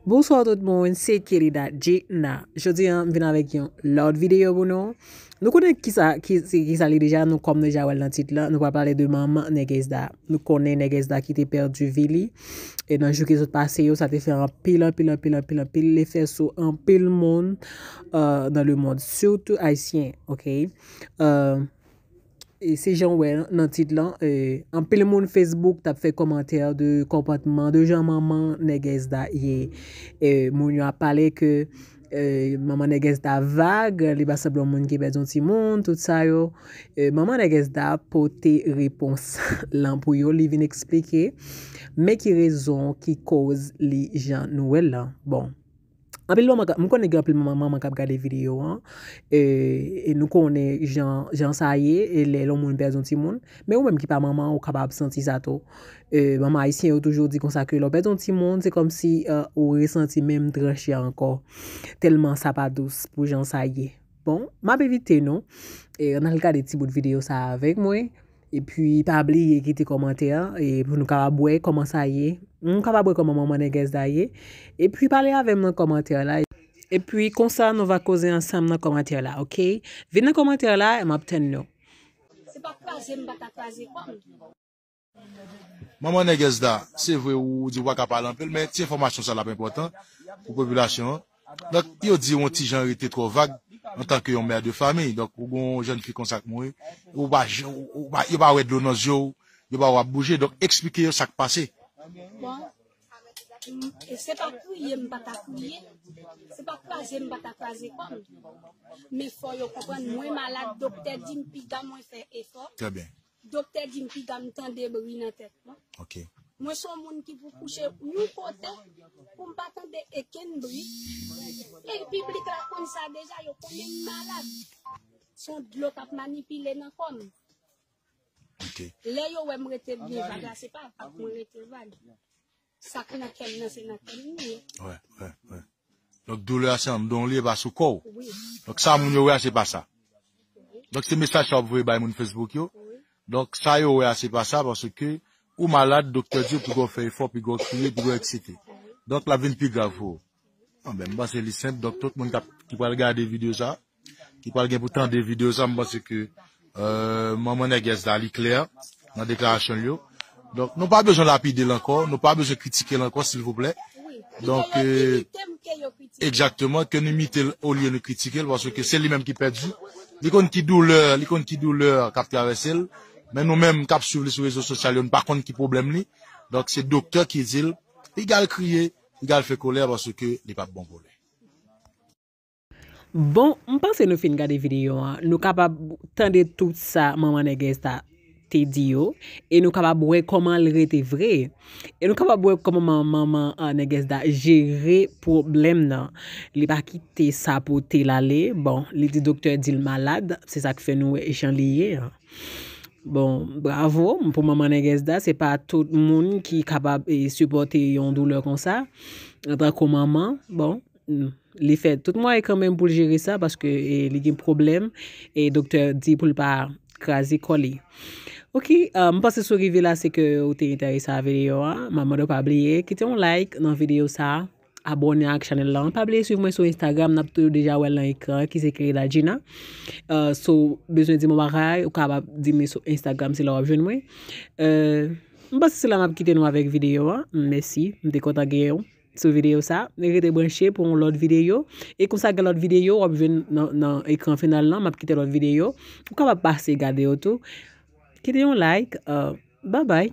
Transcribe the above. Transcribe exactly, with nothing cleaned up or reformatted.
Bonswa tout moun, se Kelly Dadjina. Jodi a, m vin avèk yon lòt videyo pou nou. Nou konnen kisa, ki, se kisa li deja, nou kòm nou deja wè l nan tit la, nou pral pale de manman Nègès Da. Nou konnen Nègès Da ki te pèdi vi li. E nan jou ki sot pase yo, sa te fè anpil, anpil, anpil, anpil, anpil lefè sou anpil moun, euh, dans le monde, surtout ayisyen, ok? Euh, E se jan w wè nan tit lan, e, anpil moun Facebook t ap fè kòmantè de konpòtman, de jan manman Nègès Da ye. E, moun yo ap pale ke, e, manman Nègès Da vag, li pa sanble yon moun ki pèdi yon timoun, tout sa yo. E, manman Nègès Da pote repons lan pou yo, li vin eksplike men ki rezon ki koz li jan nou wè l lan. Bon. Anpil manman, ka- m konnen gen anpil manman, manman k ap gade videyo an, e, e nou konnen jan, jan sa ye, e lè yon moun pèdi yon timoun, men ou menm ki pa manman, ou kapab santi sa tou. E, manman ayisyen yo toujou di konsa ke lè w pèdi yon timoun, se kòmsi, e, ou resanti menm tranche a ankò, tèlman sa pa dous pou jan sa ye. Bon, m ap envite nou, e, ann al gade ti bout videyo sa a avèk mwen. Epi, pa bliye kite kòmantè, e, pou nou kapab wè kòman sa ye. Nou kapab wè kòman manman Nègès Da ye. Epi, pale avè m nan kòmantè la. Epi, konsa, nou va koze ansanm nan kòmantè la, ok? Vin nan kòmantè la, m ap tann nou. Se pa kraze m pa ta kraze kò m. Manman Nègès Da, se vre ou di w pa ka pale anpil, men ti enfòmasyon sa l ap enpòtan pou popilasyon an. Donk, yo di w yon ti jan rete twò vag antanke yon mè de famiy. Donk, ou gen yon jèn fi konsa k mouri, ou pa, ou, ou pa, yo pa wè dlo nan zye w, yo pa wè w ap bouje. Donk, eksplike yo sa k pase. Bon, m- e se pa kriye m pa ta kriye, se pa kraze m pa ta kraze kò m. Men fò yo konprann mwen malad, doktè di m piga mwen fè efò. Trè byen. Doktè di m piga m tande bri nan tèt mwen. Ok. Mwen se yon moun ki pou kouche yon kote pou m pa tande okenn bri. E piblik la konn sa deja, yo konnen m malad. Se yon dlo k ap manipile nan kò m. Ok. Lè yo wè m rete byen vag la, se pa vag mwen rete vag. Sa k nan kè m nan, se nan kè m li ye. Wè, wè, wè. Donk, doulè a se anndan w li ye, e pa sou kò w. Wi. Donk, sa moun yo wè a, se pa sa. Donk, se mesaj sa w ap voye bay moun Facebook yo. Wi. Donk, sa yo wè a, se pa sa, paske ou malad, doktè di w piga w fè efò, piga w kriye, piga w eksite. Donk, l ap vin pi grav pou ou. Bon, ben, m panse li senp. Donk, tout moun k ap, ki pral gade videyo sa, ki pral gen pou tande videyo sa, m panse ke, euh, manman Nègès Da li klè nan deklarasyon l yo. Donk, nou pa bezwen lapide l ankò, nou pa bezwen kritike l ankò, silvouplè. Donk, euh, egzakteman, ke nou imite l olye nou kritike l, paske se li menm ki pèdi. Li konn ki doulè, li konn ki doulè k ap travèse l. Men nou menm k ap swiv li sou rezo sosyal yo, nou pa konn ki pwoblèm li. Donk, se doktè ki di l, piga l kriye, piga l fè kolè, paske li p ap bon pou li. Bon, m panse nou fin gade videyo an. Nou kapab tande tout sa manman Nègès Da te di yo, e nou kapab wè kòman l rete vre. E nou kapab wè kòman manman, manman, ah, Nègès Da jere pwoblèm nan. Li pa kite sa pote l ale. Bon, li di doktè di l malad, se sa k fè nou wè jan li ye an. Bon, bravo pou manman Nègès Da. Se pa tout moun ki kapab, e, sipòte yon doulè konsa, antanke manman. Bon, mm, li fè tout mwayen kanmenm pou l jere sa, paske, e, li gen pwoblèm, e doktè di pou l pa kraze kò li. Ok, euh, m panse si w rive la, se ke ou te enterese a videyo a. M ap mande w pa bliye kite yon like nan videyo sa, abòne ak chanèl la. Pa bliye swiv mwen sou Instagram, n ap tou deja wè l nan ekran, ki se Kelly Dadjina. Euh, si w bezwen di m yon bagay, ou kapab di m sou Instagram, se la w ap jwenn mwen. Euh, m panse se la m ap kite nou avèk videyo a. Mèsi, m te kontan genyen w sou videyo sa. Rete branche pou yon lòt videyo. E konsa gen lòt videyo, w ap jwenn nan, nan ekran final lan, m ap kite lòt videyo. Ou kapab pase gade yo tou. Kite yon like. Euh, bye bye.